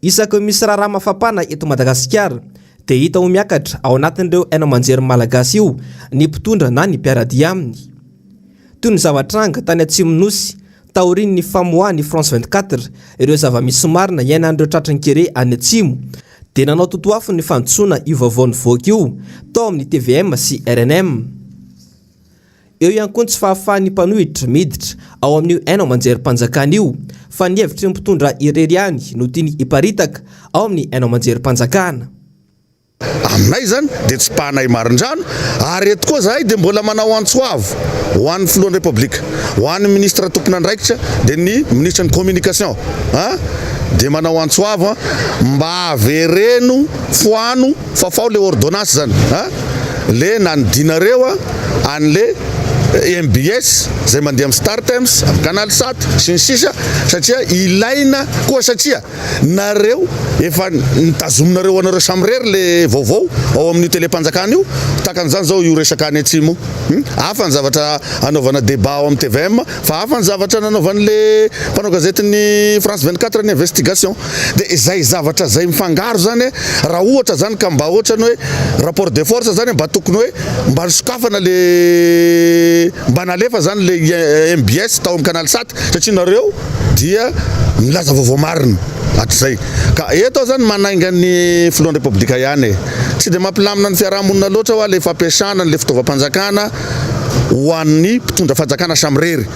Isaky ny misy raharaha mafapana eto Madagasikara dia hita ho miakatra ao anatin'ireo haino aman-jery malagasy io ny mpitondra na ny mpiara-dia aminy. Toy ny zava-tranga tany atsimon'ny Nosy taorian'ny famoahan'ny France 24 ireo zava-misy marina iainan'ireo tratry ny kere any atsimo dia nanao totoafo ny fandisoana io vaovao nivoaka io tao amin'ny tvm sy rnm. Eo ihany koa ny tsy fahafahan'ny mpanohitra miditra ao amin'io haino aman-jerim-panjakana io fa ny hevitry ny mpitondra irery ihany no tiany hiparitaka ao amin'ny haino aman-jerim-panjakana. Aminay izany dia tsy mpahanay marindrano ary eto koa izahay dia mbola manao antso avo ho an'ny filohan'ny Repoblika, ho an'ny ministra tompon'andraikitra dia ny minisitry ny communication a, dia manao antso avo a, mba avereno foano fafao le ordonnance zany a, le nanidinareo a an'le mbs zay mandeha amin'ny Startimes, amin'ny Canal Sat sy ny sisa satria ilaina koa satria Nareo efa nitazominareo ho anareo samirery le vaovao ao amin'io tele-panjakana io, tahaka an'izany zao io resaka any atsimo io, hafa ny zavatra anaovana débat ao amin'ny tvm fa hafa ny zavatra nanaovan'le mpanao gazetin'ny France 24 ny investigation, de izay zavatra zay mifangaro zany raha ohatra zany ka mba ohatrany hoe rapport de force zany mba tokony hoe mba nisokafana le mba nalefa zany le mbs tao amin'ny canal sat satria nareo dia milaza vaovao marina hatrizay. Ka eto aho zany manainga ny filohan'ny Repoblika ihany e. Tsy dia mampilamina ny fiarahamonina loatra hoa le fampiasana an'le fitaovam-panjakana ho an'ny mpitondra fanjakana samirery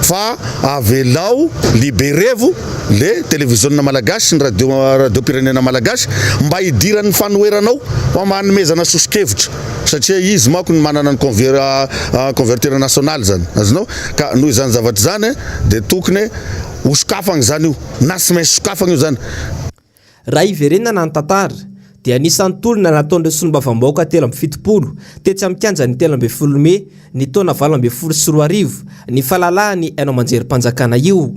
fa avelao liberevo le televiziona malagasy sy ny radio radiom-pirenena malagasy mba hidiran'ny fanoherana ao fa mba hanomezana soso-kevitra satria izy manko ny manana ny conver converture nationale zany azonao ka noho izany zavatra izany dia tokony ho sokafagna izany io na tsy maintsy sokafagna io zany. Raha hiverenana ny tantara dia anisan'ny tolona nataon'ireo solombavambahoaka 73 tetsy amin'ny kianjan'ny 13 mey ny taona 2018 ny fahalalahan'ny haino aman-jerim-panjakana io.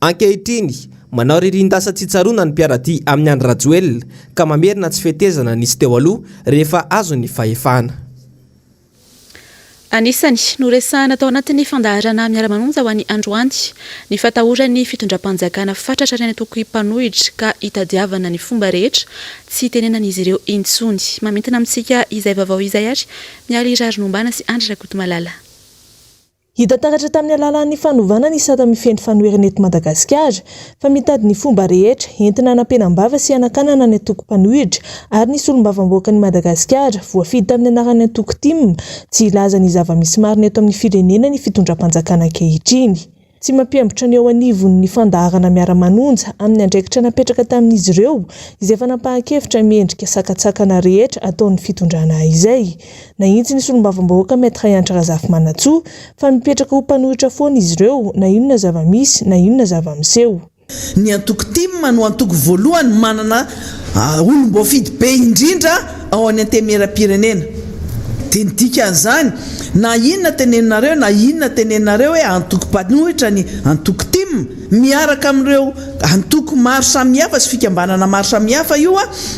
Ankehitriny, manao ririn-dasa tsy tsaroana ny mpiara-dia amin'i Andry Rajoelina ka mamerina tsy fetezana nisy teo aloha rehefa azony ny fahefana. Anisany noresahana tao anatin'ny fandaharana Miara-manonja ho an'ny androany ny fatahoran'ny fitondram-panjakana fatratra ny antoko mpanohitra ka hitadiavana ny fomba rehetra tsy hitenenan'izy ireo intsony. Mamintina amintsika izay vaovao izay ary Mialy Raharinombana sy Andry Rakotomalala. Hita taratra tamin'ny alalan'ny fanovana ny sata mifehy ny fanoherana eto Madagasikara fa mitady ny fomba rehetra entina hanampenam-bava sy hanakanana ny antoko mpanohitra ary ny solombavambahoakan'i Madagasikara voafidy tamin'ny anaran'ny antoko tim tsy hilaza ny zava-misy marina eto amin'ny firenena ny fitondram-panjakana ankehitriny. Tsy mampiembotra ny eo anivon'ny fandaharana miara-manonja amin'ny andraikitra napetraka tamin'izy ireo izay fanapahan-kevitra miendrika sakantsakana rehetra ataon'ny fitondrana izay. Nahitsy ny solombavambahoaka Maître Hanitra Razafimanantsoa fa mipetraka ho mpanohitra foana izy ireo na inona zava-misy na inona zava-miseho. Ny antoko tim no antoko voalohany manana olom-boafidy be indrindra ao any Antenimierampirenena. Dia ny dikan'izany, na inona teneninareo na inona teneninareo hoe antoko mpanohitra ny antoko tim, miaraka amin'ireo antoko maro samihafa sy fikambanana maro samihafa io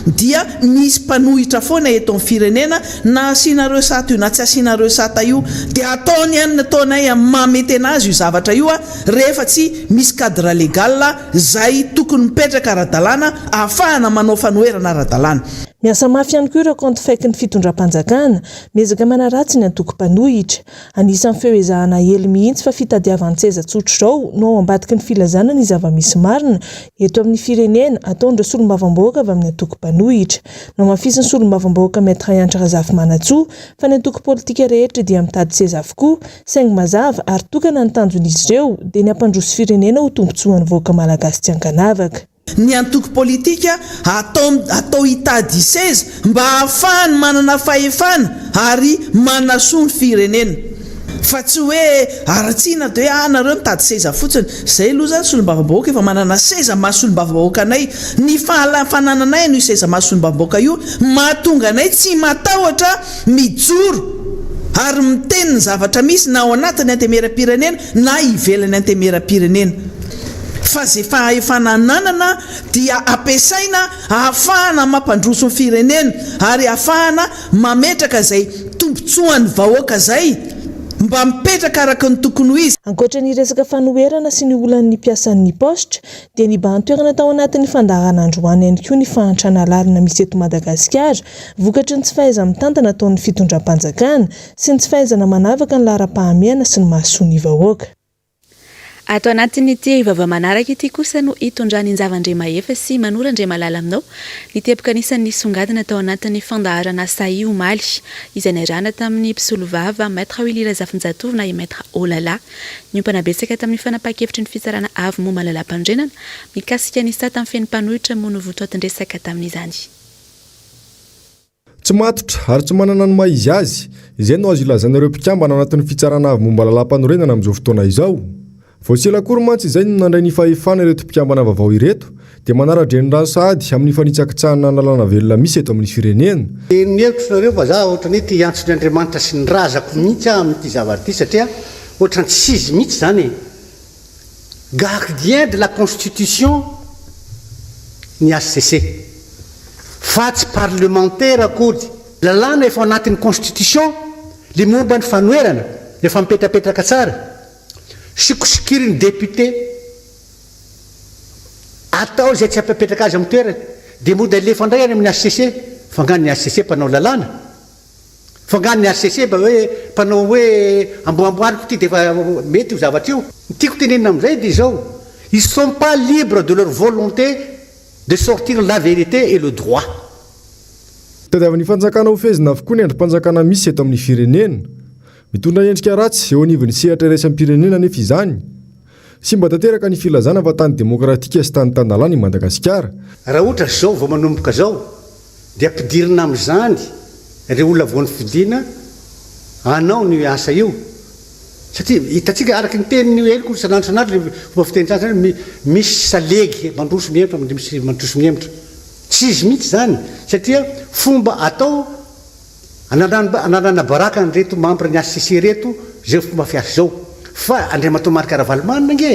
dia misy mpanohitra foana eto amin'ny firenena na asianareo sata io na tsy asianareo sata io dia ataony ihany ny ataonay amin'ny maha mety anazy io zavatra io rehefa tsy misy cadre légal izay tokony mipetraka ara-dalàna ahafahana manao fanoherana ara-dalàna. Miasa mafy ihany koa ireo kaonty fake-n'ny fitondram-panjakana, miezaka manaratsy ny antoko mpanohitra. Anisan'ny feo ezahana aely mihitsy fa fitadiavan-tseza tsotr'izao no ao ambadiky ny filazana ny zava-misy marina eto amin'ny firenena ataon'ireo solombavambahoaka avy amin'ny antoko mpanohitra. Nohamafisin'ny solombavambahoaka Maître Hanitra Razafimanantsoa fa ny antoko politika rehetra dia mitady seza avokoa saingy mazava ary tokana ny tanjon'izy ireo dia ny hampandroso firenena ho tombontsoan'ny vahoaka malagasy tsy ankanavaka. Ny antoko politika atao atao hitady seza mba hahafahany manana fahefana ary manasoa ny firenena. Fa tsy hoe haratsiana dia hoe ah nareo mitady seza fotsiny. Zay aloha zany solombavambahoaka efa manana seza maha solombavambahoaka anay. Ny fahala fanananay an'io seza maha solombavambahoaka io mahatonga anay tsy matahotra mijoro ary miteny ny zavatra misy na ao anatin'ny antemieram-pirenena na ivelan'ny antemieram-pirenena. Fa ze fahefana ananana dia ampiasaina ahafahana mampandroso ny firenena ary ahafahana mametraka izay tombotsoan'ny vahoaka zay mba mipetraka araka ny tokony ho izy. Ankoatra ny resaka fanoherana sy ny olan'ny mpiasan'ny paositra dia nibahan-toerana tao anatin'ny fandaharana androany ihany koa ny fahantrana lalina misy eto Madagasikara vokatry ny tsy fahaiza-mitantana ataon'ny fitondram-panjakana sy ny tsy fahaizana manavaka ny laharam-pahamehana sy ny mahasoa ny vahoaka. Ato anatin'ity vaovao manaraka ity kosa no hitondran'i Njava Andriamahefa sy Manoro Andriamalala aminao ny teboka anisan'ny nisongadina tao anatin'ny fandaharana Sahi omaly, izay niarahana tamin'ny mpisolovava Maître Willy Razafinjatovo na i Maître Olala. Niompana betsaka tamin'ny fanapahan-kevitry ny Fitsarana Avo momba ny Lalàmpanorenana mikasika ny sata mifehy ny mpanohitra moa no votoatin-dresaka tamin'izany. Tsy matotra ary tsy manana ny maha izy azy, izay no azo ilazana ireo mpikambana ao anatin'ny fitsarana avo momba lalàmpanorenana amin'izao fotoana izao. Vao tsy ela akory mantsy izay no nandray ny fahefana ireto mpikambana vaovao ireto dia manara-drenirano sahady amin'ny fanitsakitsahana ny lalàna velona misy eto amin'ny firenena. Teny hevitro nareo fa za ohatrany hoe te hiantso ny Andriamanitra sy ny razako mihitsy aho amin'ity zavatra ity satria ohatrany tsy izy mihitsy zany e! Gardien de la constitution ny HCC fa tsy parlemantera akory. Lalàna efa ao anatin'ny constitution le momba ny fanoherana efa mipetrapetraka tsara. Sikosikirin'ny député atao izay tsy hampiapetraka azy amin'ny toerany dia mody alefa indray any amin'ny HCC fa nga ny HCC mpanao lalàna? Fa nga ny HCC mba hoe mpanao hoe amboamboariko ity dia efa mety io zavatra io? Ny tiako tenenina amin'izay dia izao, ils sont pas libres de leur volonté de sortir la vérité et le droit. Tadiavin'ny fanjakana ho fehezina avokoa ny andrim-panjakana misy eto amin'ny firenena. Mitondra endrika ratsy eo anivon'ny sehatra iraisam-pirenena anefa izany. Simba tanteraka ny filazana fa tany demokratika sy tany tan-dalàna i Madagasikara. Raha ohatra izao vao manomboka izao dia ampidirina amin'izany ireo olona vao nofidina hanao ny asa io satria hitantsika araka ny tenin'i Hery isan'andro isan'andro ilay fomba fiteny sasany hoe misy salegy mandroso mihemotra misy mandroso mihemotra. Tsy izy mihitsy izany satria fomba atao Analana baraka an'ireto membre ny HCC ireto izao fomba fiasa izao fa Andriamatoa Marc Ravalomanana ange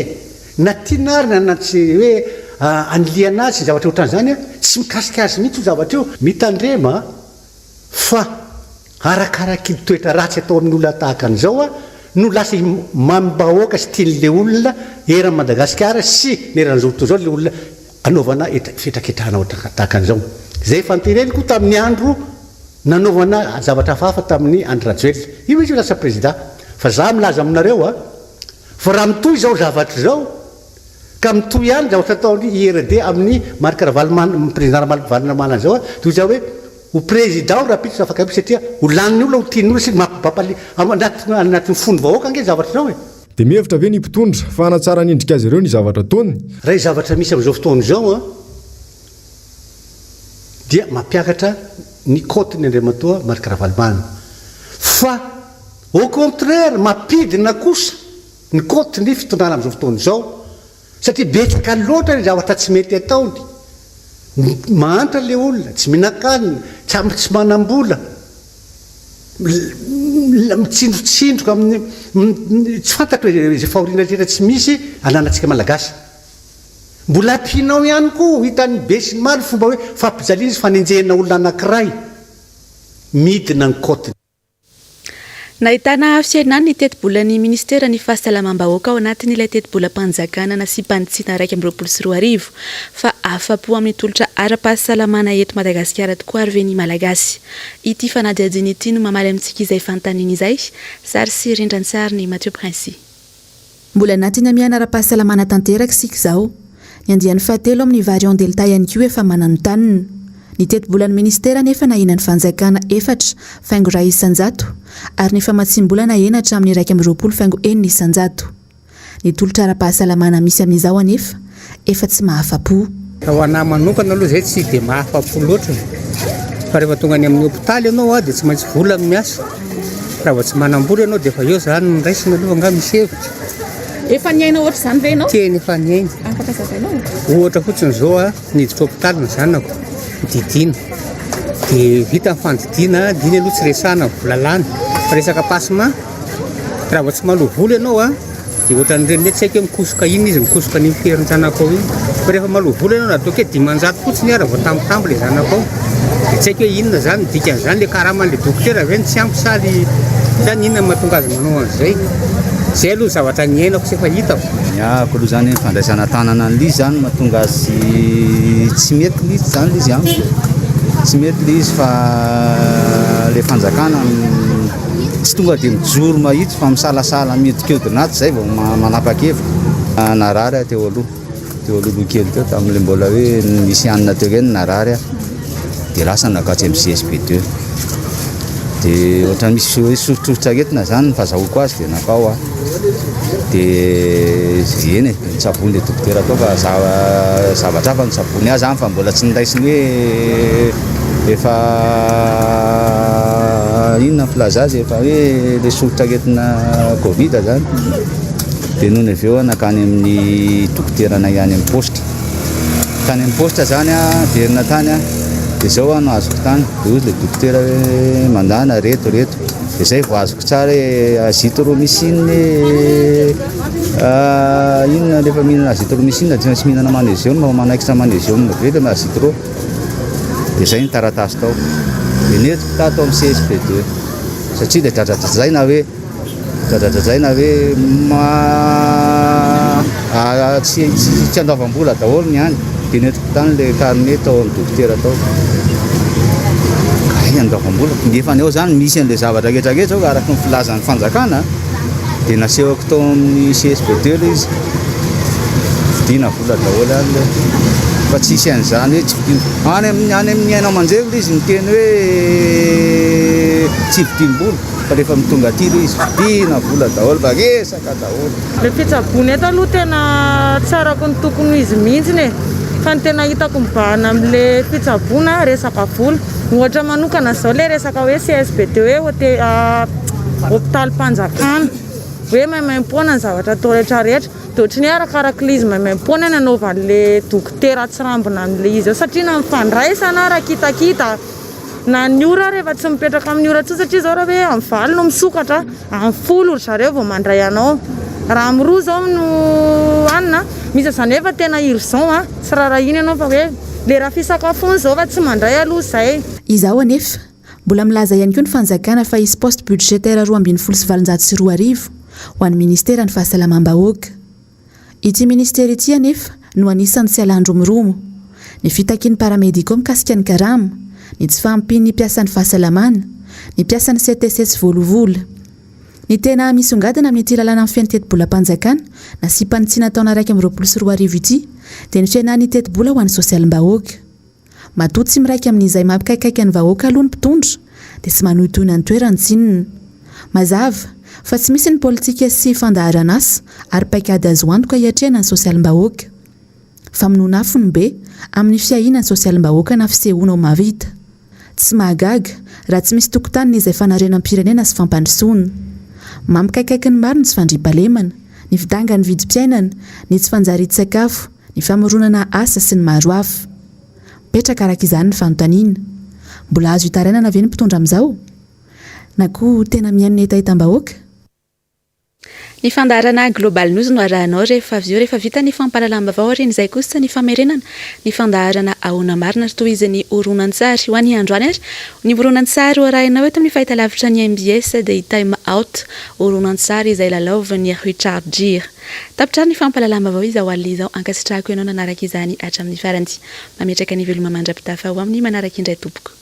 na tiana ary na tsy hoe anilihana azy sy zavatra ohatran'izany an, tsy mikasika azy mihitsy io zavatra io. Mitandrema fa arakaraky ny toetra ratsy atao amin'ny olona tahaka an'izao an no lasa mamim-bahoaka sy tian'ilay olona eran'i Madagasikara sy ny eran'izao tontolo izao ilay olona anaovana fihetraketrahana tahaka an'izao. Izay efa noteneniko tamin'ny andro nanaovana zavatra hafahafa tamin'i Andry Rajoelina. Io izy io lasa prezida. Fa za milaza aminareo a, fa raha mitohy izao zavatra izao, ka mitohy ihany zavatra ataon'ny IRD amin'i Marc Ravalomanana, prezida Ravalomanana izao a, dia hoy za hoe ho prezida aho rahampitso afaka io satria ho lanin'ny olona, ho tian'ny olona satria mampibapali ao anatin'ny fon'ny vahoaka ange zavatra izao e. Dia mihevitra ve ny mpitondra fa hanatsara ny endrika azy ireo ny zavatra ataony? Raha zavatra misy amin'izao fotoana izao an, dia mampiakatra ny cote-ny Andriamatoa Marc Ravalomanana fa au contraire mampidina kosa ny cote-ny fitondrana amin'izao fotoana izao satria betsaka loatra ny zavatra tsy mety ataony, mahantra ilay olona, tsy mihinan-kanina, tsy ampy tsy manam-bola, mitsindrotsindroka amin'ny tsy fantatro izay fahoriana rehetra tsy misy ananantsika Malagasy. Mbola ampianao ihany koa ho hitan'ny be sy ny maro ny fomba hoe fampijaliana sy fanenjehana olona anankiray midina ny kaotiny. Nahitana fihenany ny tetibolan'ny minisiteran'ny Fahasalamam-bahoaka ao anatin'ilay tetibolam-panjakana nasiam-panitsiana 2021 fa afa-po amin'ny tolotra ara-pahasalamana eto Madagasikara tokoa ary ve ny Malagasy? Ity fanadihadiana ity no mamaly amintsika izay fanontaniana izay. Sary sy rindran-tsarin'i Mathieu Princi. Mbola anatin'ny hamehana ara-pahasalamana tanteraka isika izao. Ny andiany fahatelo amin'ny variant Delta ihany koa efa mananontanona. Ny tetibolan'ny minisitera anefa nahena ny fanjakana 4,1% ary ny famatsiam-bola nahena hatramin'ny 21,6%. Ny tolotra ara-pahasalamana misy amin'izao anefa efa tsy mahafa-po. Ho anah manokana aloha izay tsy dia mahafa-po loatra e. Fa rehefa tonga any amin'ny hopitaly ianao dia tsy maintsy vola no miasa. Raha vao tsy manam-bola ianao dia efa eo izany no raisina aloha angaha misy hevitra. Efa niaina ohatr'izany ve ianao? Tena efa niaina. Afaka hazavainao? Ohatra fotsiny izao a, niditra hopitaly ny zanako, didiana. Dia vita ny fandidiana, dia iny aloha tsy resahana ny vola lany. Fa resaka passement, Raha vao tsy maloa vola ianao a, dia ohatran'ireny hoe tsy haiko hoe mikosoka inona izy, mikosoka an'iny ferin-janakao iny. Fa rehefa maloa vola ianao na ataoko hoe 500 fotsiny ara vao tambitamby ilay zanakao, dia tsy haiko hoe inona izany ny dikan'izany, ilay karaman'ilay dokotera ve no tsy ampy sa ny sa ny inona no mahatonga azy manao an'izay. Izay aloha ny zavatra niainako sy efa hitako. Ny ahako aloha izany ny fandraisana an-tanana an'ilay izy izany no mahatonga azy tsy mety ilay izy izany ilay izy amiko. Tsy mety ilay izy fa ilay fanjakana Tsy tonga dia mijoro mahitsy fa misalasala mihodinkodina atsy izay vao manapa-kevitra. Narary aho teo aloha, teo alohaloha kely teo tamin'ilay mbola hoe nisy hanina teo ireny narary aho dia lasa nakatsy amin'ny CSB 2. Dia ohatran'ny misy hoe soritsoritra aretina izany ny fahazahoako azy dia nakao aho. Dia eny e, notsaboin'ilay dokotera tao fa zavatra hafa notsaboiny ahy izany fa mbola tsy noraisiny hoe efa inona ny filaza azy, efa hoe ilay soritr'aretina covid izany. Dia nony avy eo aho nankany amin'ny dokoteranay any amin'ny paositra. Tany amin'ny paositra izany aho, niverina tany aho, dia izao aho no azoko tany. Dia hoy ilay dokotera hoe mandàna ireto ireto. Dia izay vao azoko tsara hoe azithromycine inona rehefa mihinana azithromycine tsy maintsy mihinana magnésium fa manaikitra magnésium be ilay azithro. Dia izay ny taratasy tao. Dia nentiko tato amin'ny CSP 2 satria dia dradradradraina hoe Dradradradraina hoe ma tsy tsy andoavam-bola daholo ny any. Dia nentiko tany ilay carnet tao amin'ny dokotera tao. Hay andoavam-bola. Nefa ny ao izany misy an'ilay zavatra rehetra rehetra ao araka ny filazan'ny fanjakana. Dia nasehoko tao amin'ny CSB 2 ilay izy. Vidiana vola daholo any ilay. Fa tsisy an'izany hoe tsy vidiana. Any amin'ny any amin'ny haino aman-jery ilay izy miteny hoe tsy vidiam-bola. Fa rehefa tonga aty ilay izy vidiana vola daholo fa resaka daholo. Le fitsaboana eto aloha tena tsy araka ny tokony ho izy mihitsiny e! Fa ny tena hitako mibahana amin'le fitsaboana resaka vola. Ohatra manokana zao le resaka hoe CSBD hoe hote hopitalim-panjakana hoe maimaimpoana ny zavatra atao rehetra rehetra. Dia ohatran'ny hoe arakarak'ilay izy maimaimpoana ny anaovan'le dokotera tsirambina an'ilay izy eo satria na ny fandraisana ara kitakita na ny ora ary efa tsy mipetraka amin'ny ora intsony satria izao raha hoe amin'ny valo no misokatra, amin'ny folo ry zareo vao mandray anao. Raha amin'ny roa izao no hanina, misy an'izany hoe efa tena urgent an, tsy rarahiana ianao fa hoe lera fisakafoana izao fa tsy mandray aloha izay. Izao anefa, mbola milaza ihany koa ny fanjakana fa hisy poste budgétaire 2012 ho an'ny ministeran'ny fahasalamam-bahoaka. Ity minisitera ity anefa no anisan'ny tsy alan-dromoromo. Ny fitakian'ny paramédicaux mikasika ny karama, ny tsy fahampian'ny mpiasan'ny fahasalamana, ny mpiasan'ny CTC tsy voaloa vola. Ny tena misongadina amin'ity lalàna mifehy ny tetibolam-panjakana nasiam-panitsiana taona 2021 ity dia ny fihenan'ny tetibola ho an'ny sosialim-bahoaka. Matoa tsy miraika amin'izay mampikaikaika ny vahoaka aloha ny mpitondra dia tsy manohitohina ny toerany tsinona. Mazava, fa tsy misy ny politika sy fandaharan'asa ary paikady azo antoka hiatrehana ny sosialim-bahoaka. Famonoana afo no be amin'ny fiahiana ny sosialim-bahoaka na fisehoana ho mahavita. Tsy mahagaga raha tsy misy tokotaniny izay fanarenam-pirenena sy fampandrosoana. Mampikaikaiky ny maro ny tsy fandriampahalemana, ny fidangan'ny vidim-piainana, ny tsy fanjarian-tsakafo, ny famoronana asa sy ny maro hafa. Mipetraka araka izany ny fanontaniana, mbola azo itarainana ve ny mpitondra amin'izao? Na koa tena mihaino ny hetahetam-bahoaka? Ny fandaharana Global News no arahanao rehefa avy eo. Rehefa vita ny fampahalalam-baovao aorian'izay kosa ny famerenana ny fandaharana Ahoana Marina ary tohizin'ny horonantsary. Ho an'ny androany ary, ny horonantsary ho arahinao eto amin'ny fahitalavitra ny mbs dia i Time Out, horonantsary izay lalaovin'i Richard Gere. Tapitra ary ny fampahalalam-baovao izao alina izao. Ankasitrahako ianao nanaraka izany hatramin'ny farany. Mametraka ny veloma mandra-pitafa ho amin'ny manaraka indray tompoko.